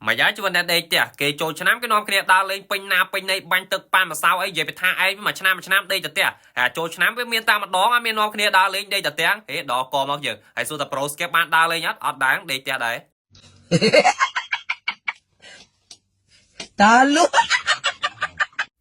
មកយ៉ាជួនតែដេកផ្ទះគេចូលឆ្នាំគេនាំគ្នាដើរលេងពេញណាពេញណីបាញ់ទឹកប៉ាន់ម្សៅអីនិយាយពីថាឯងមួយឆ្នាំមួយឆ្នាំដេកតែផ្ទះហើយចូលឆ្នាំវាមានតែម្ដងអត់មាននាំគ្នាដើរលេងដេកតែផ្ទះហេដល់កមកយើងហើយសួរតែ Pro Skip បានដើរលេងអត់អត់ដែរដេកផ្ទះដែរ តាលុ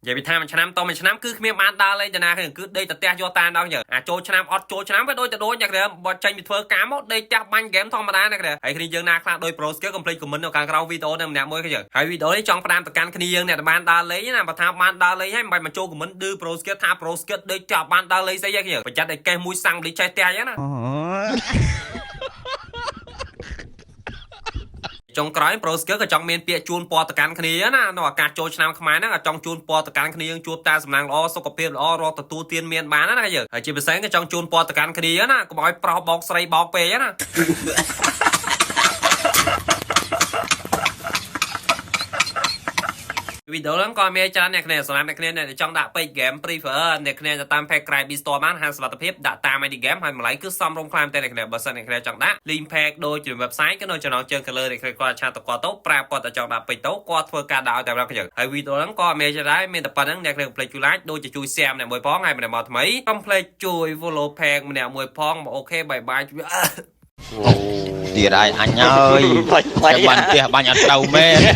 និយាយពីថាមួយឆ្នាំតមួយឆ្នាំគឺគ្មានបានដើរលេងទៅណាគ្នាគឺដេកតែផ្ទះយកតាមដងយើងអាចចូលឆ្នាំអត់ចូលឆ្នាំវាដូចទៅដូចអ្នកគ្នាបើចេញពីធ្វើការមកដេកផ្ទះបាញ់ហ្គេមធម្មតាអ្នកគ្នាហើយគ្នាយើងណាខ្លះដូច Pro Skill កុំភ្លេច comment នៅខាងក្រោមវីដេអូនេះម្នាក់មួយគ្នាយើងហើយវីដេអូនេះចង់ផ្ដាំទៅកាន់គ្នាយើងអ្នកដែលបានដើរលេងណាបើថាបានដើរលេងហើយមិនបាច់មកចូល comment ឌឺ Pro Skill ថា Pro Skill ដេកផ្ទះបានដើរលេងស្អីគ្នាប្រយ័ត្នតែកេះមួយសាំងលីចេះផ្ទះអញ្ចឹងណា ចុងក្រោយ Pro Skill ក៏ចង់មានពាក្យជូនពរទៅកាន់គ្នាណានៅឱកាសចូលឆ្នាំខ្មែរហ្នឹងក៏ចង់ជូនពរទៅកាន់គ្នាយើងជួបតែសំណាងល្អសុខភាពល្អរកទទួលទានមានបានណាយើងហើយជាពិសេសក៏ចង់ជូនពរទៅកាន់គ្នាណាកុំឲ្យប្រុសបោកស្រីបោកពេកណា វីដេអូហ្នឹងក៏មានច្រើនអ្នកគ្នាសម្រាប់អ្នកគ្នាអ្នកដែលចង់ដាក់ពេជ្រ game Free Fire អ្នកគ្នាទៅតាម page Cry B Store បានហាងសុវត្ថិភាពដាក់តាម ID game ហើយតម្លៃគឺសមរម្យខ្លាំងតែអ្នកគ្នាបើសិនអ្នកគ្នាចង់ដាក់ link page ដូចជា website ក៏នៅចំណងជើង color អ្នកគ្នាគាត់ chat ទៅគាត់ទៅប្រាប់គាត់តែចង់ដាក់ពេជ្រទៅគាត់ធ្វើការដាក់ឲ្យតែម្ដងខ្ញុំហើយវីដេអូហ្នឹងក៏មានច្រើនដែរមានតែប៉ុណ្្នឹងអ្នកគ្នាកុំភ្លេចជួយ like ដូចជាជួយ share ម្នាក់មួយផងហើយម្នាក់មកថ្មីកុំភ្លេចជួយ follow page ម្នាក់មួយផង OK bye bye ជួយ ទៀតហើយអញហើយ បាញ់ តែបាញ់ផ្ទះបាញ់អត់ត្រូវមែន។